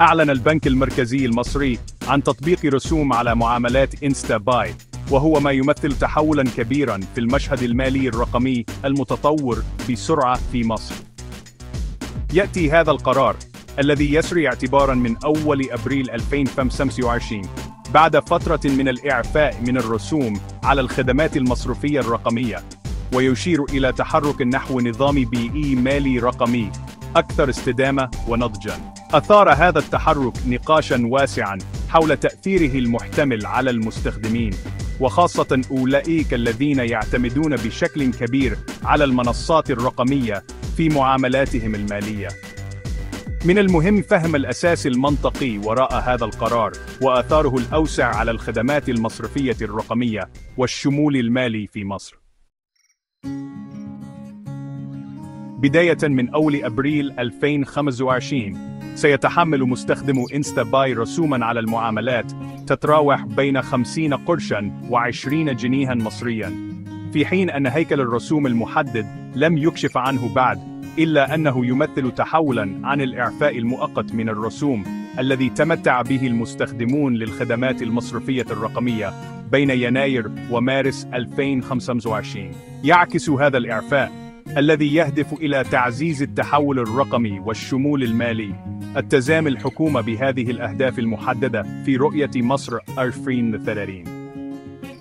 أعلن البنك المركزي المصري عن تطبيق رسوم على معاملات إنستاباي، وهو ما يمثل تحولاً كبيراً في المشهد المالي الرقمي المتطور بسرعة في مصر. يأتي هذا القرار الذي يسري اعتباراً من أول أبريل 2025 بعد فترة من الإعفاء من الرسوم على الخدمات المصرفية الرقمية، ويشير إلى تحرك نحو نظام بيئي مالي رقمي أكثر استدامة ونضجاً. أثار هذا التحرك نقاشاً واسعاً حول تأثيره المحتمل على المستخدمين، وخاصة أولئك الذين يعتمدون بشكل كبير على المنصات الرقمية في معاملاتهم المالية. من المهم فهم الأساس المنطقي وراء هذا القرار وآثاره الأوسع على الخدمات المصرفية الرقمية والشمول المالي في مصر. بداية من أول أبريل 2025 سيتحمل مستخدمو إنستاباي رسوماً على المعاملات تتراوح بين 50 قرشاً و20 جنيهاً مصرياً، في حين أن هيكل الرسوم المحدد لم يكشف عنه بعد، إلا أنه يمثل تحولاً عن الإعفاء المؤقت من الرسوم الذي تمتع به المستخدمون للخدمات المصرفية الرقمية بين يناير ومارس 2025. يعكس هذا الإعفاء الذي يهدف إلى تعزيز التحول الرقمي والشمول المالي التزام الحكومة بهذه الأهداف المحددة في رؤية مصر 2030.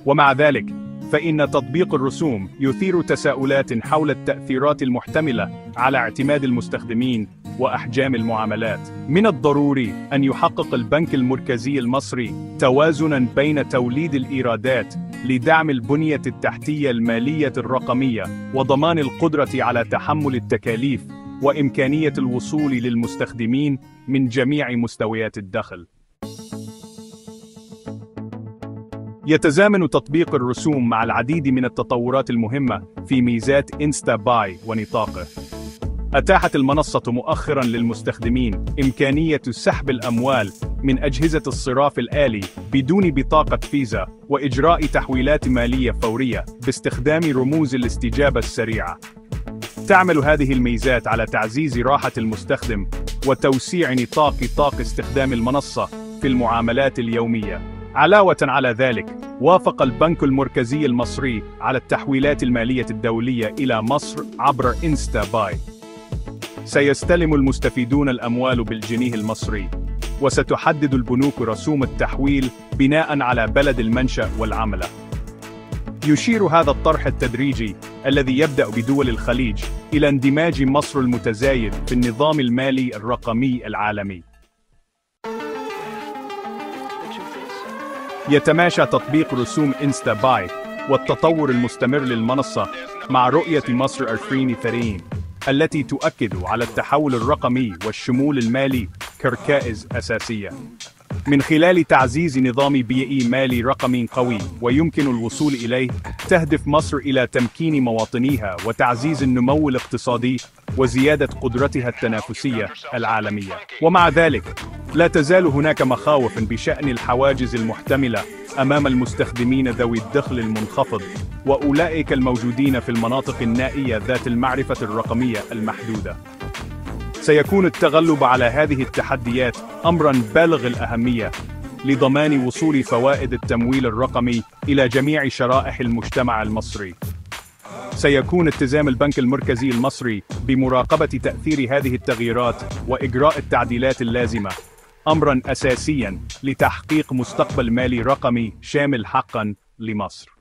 ومع ذلك، فإن تطبيق الرسوم يثير تساؤلات حول التأثيرات المحتملة على اعتماد المستخدمين وأحجام المعاملات. من الضروري أن يحقق البنك المركزي المصري توازناً بين توليد الإيرادات لدعم البنية التحتية المالية الرقمية وضمان القدرة على تحمل التكاليف وإمكانية الوصول للمستخدمين من جميع مستويات الدخل. يتزامن تطبيق الرسوم مع العديد من التطورات المهمة في ميزات إنستاباي ونطاقه. أتاحت المنصة مؤخراً للمستخدمين إمكانية سحب الأموال من أجهزة الصراف الآلي بدون بطاقة فيزا وإجراء تحويلات مالية فورية باستخدام رموز الاستجابة السريعة. تعمل هذه الميزات على تعزيز راحة المستخدم وتوسيع نطاق استخدام المنصة في المعاملات اليومية. علاوة على ذلك، وافق البنك المركزي المصري على التحويلات المالية الدولية إلى مصر عبر إنستاباي. سيستلم المستفيدون الأموال بالجنيه المصري، وستحدد البنوك رسوم التحويل بناء على بلد المنشأ والعملة. يشير هذا الطرح التدريجي الذي يبدأ بدول الخليج إلى اندماج مصر المتزايد في النظام المالي الرقمي العالمي. يتماشى تطبيق رسوم إنستاباي والتطور المستمر للمنصة مع رؤية مصر 2030 التي تؤكد على التحول الرقمي والشمول المالي كركائز أساسية. من خلال تعزيز نظام بيئي مالي رقمي قوي ويمكن الوصول إليه، تهدف مصر إلى تمكين مواطنيها وتعزيز النمو الاقتصادي وزيادة قدرتها التنافسية العالمية. ومع ذلك، لا تزال هناك مخاوف بشأن الحواجز المحتملة أمام المستخدمين ذوي الدخل المنخفض وأولئك الموجودين في المناطق النائية ذات المعرفة الرقمية المحدودة. سيكون التغلب على هذه التحديات أمراً بالغ الأهمية لضمان وصول فوائد التمويل الرقمي إلى جميع شرائح المجتمع المصري. سيكون التزام البنك المركزي المصري بمراقبة تأثير هذه التغييرات وإجراء التعديلات اللازمة أمراً أساسياً لتحقيق مستقبل مالي رقمي شامل حقاً لمصر.